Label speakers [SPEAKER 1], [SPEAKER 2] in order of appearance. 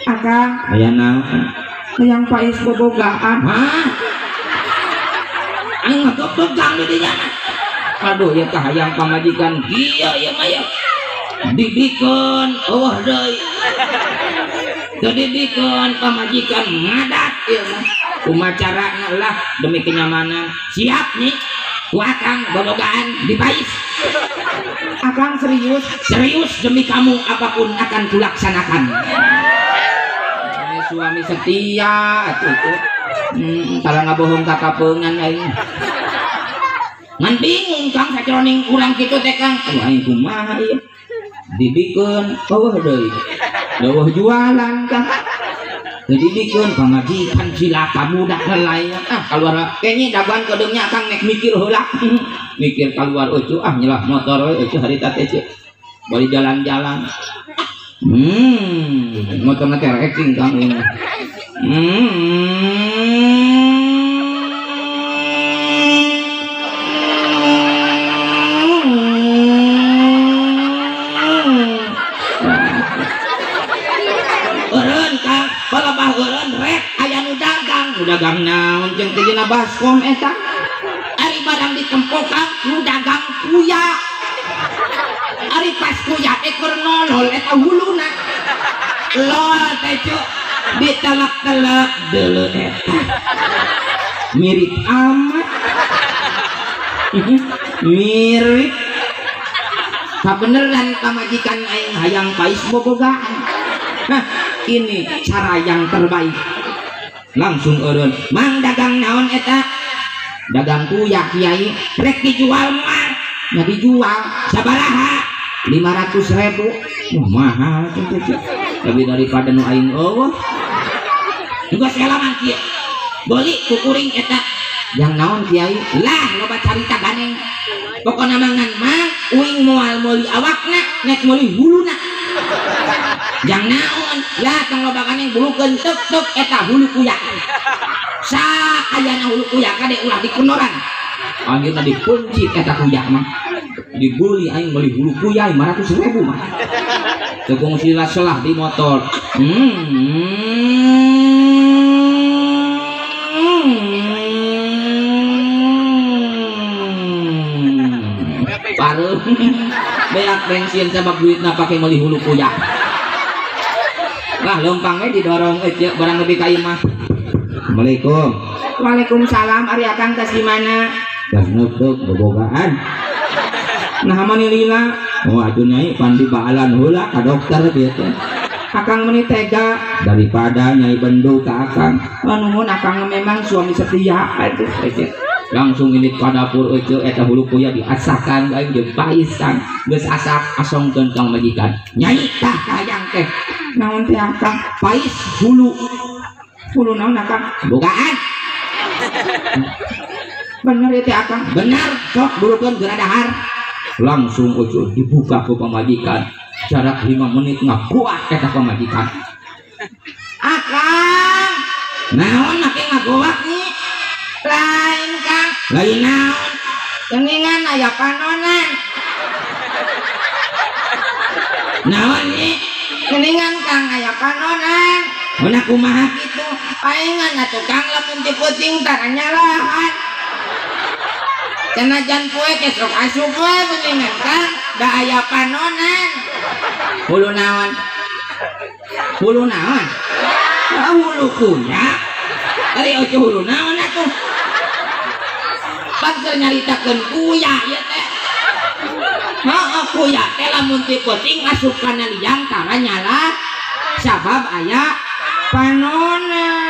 [SPEAKER 1] Akang
[SPEAKER 2] aya naon?
[SPEAKER 1] Hayang pais bobogaan.
[SPEAKER 2] Hah? Aing mah gebegang di dinya. Aduh ya tah hayang pamajikan kieu ieu mah ya. Didikeun eueuh deui. Teu didikeun pamajikan ngadat ieu mah. Kumaha carana lah demi kenyamanan. Siap nih. Ku akang bobogaan dipais.
[SPEAKER 1] Akang serius?
[SPEAKER 2] Serius demi kamu apapun akan kulaksanakan. Ini suami setia atuh itu. Kalau nggak bohong kakapeungan aing. Ngan bingung Kang sajeroning urang kitu teh Kang. Aduh aing kumaha ieu? Dibikeun eueuh deui. Leuweuh jualan Kang. Dibikeun pamajikan cilaka budak helai. Ah kaluar kayaknya dagoan kedeungnya Kang nek mikir heula. Mikir kaluar eueuh ah nyelah motor we eueuh harita teh ceu. Bari jalan-jalan. Motorna teh racing Kang. Eureun Kang, palebah eureun rek aya nu dagang, nu dagang naon jeung teh dina baskom eta. Ari barang ditempo Kang, nu dagang kuya. Ari pas kuya teh keur nolol eta huluna. Lol teh cuk ditelek-telek deuleu eta. Mirip amat. Mirip. Kabeneran pamajikan aing hayang pais bobogaan. Nah, ini cara yang terbaik. Langsung eureun, "Mang dagang naon eta?" "Dagang kuya kiai." "Rek dijual mah?" "Nya dijual." "Sabaraha?" 500.000. Wah, mahal teh. Lebih daripada nu aing eueuh. Geus salaman kieu. Beli ku kuring eta. Yang naon kiai? Lah loba carita ganeng. Pokona mangan mah uing moal meuli awakna, nek meuli huluna. Yang naon? Lah tong loba ganeng bulukeun tek-tek eta hulu kuya. Sa ayana hulu kuya kade ulah dikenoran. Akhirna dikunci eta kuya mah. Dibeli aing meuli hulu kuya 500.000 mah. Teu kungsi selah di motor. Paruh beak bensin sabab duitna pake meuli hulu kuya. Lah leumpang we didorong eueuh barang lebih ka imah. Assalamualaikum.
[SPEAKER 1] Waalaikumsalam. Ari akang tas di mana?
[SPEAKER 2] Tas neupeuk bobogaan. Nah mani lila. Oh atuh nyai pan dibaalan heula ka dokter kieu teh.
[SPEAKER 1] Akang meni tega
[SPEAKER 2] daripada nyai bendu ka akang.
[SPEAKER 1] Oh nuhun akang memang suami setia atuh.
[SPEAKER 2] Langsung ini ka dapur eueuh eta hulu kuya diasakan aing jeung pais Kang. Geus asak asongkeun kang majikan. Nyai tah hayang teh.
[SPEAKER 1] Naon teh akang?
[SPEAKER 2] Pais hulu.
[SPEAKER 1] Hulu naon akang?
[SPEAKER 2] Bogaan.
[SPEAKER 1] Bener ya teh akang?
[SPEAKER 2] Bener, sok bulukeun geura dahar. Langsung eueuh dibuka ku pamajikan. Jarak 5 menit ngakuat eta pamajikan.
[SPEAKER 1] Akang,
[SPEAKER 2] naon make ngagoak nih?
[SPEAKER 1] Lain Kang.
[SPEAKER 2] Lain naon?
[SPEAKER 1] Geningan aya panonan.
[SPEAKER 2] Naon nih?
[SPEAKER 1] Geningan Kang aya panonan.
[SPEAKER 2] Mun kumaha
[SPEAKER 1] kitu? Paingan atuh Kang lamun ti peuting tara nyalahan. Senajan poe kesok asup we geningan Kang, da aya panonan.
[SPEAKER 2] Hulu naon? Hulu naon? Ah hulu kuya. Ari oce hulu naon atuh? Pan keur nyaritakeun kuya ieu teh.
[SPEAKER 1] Heeh kuya teh lamun ti peuting asup kana liang tara nyala sabab aya panonan.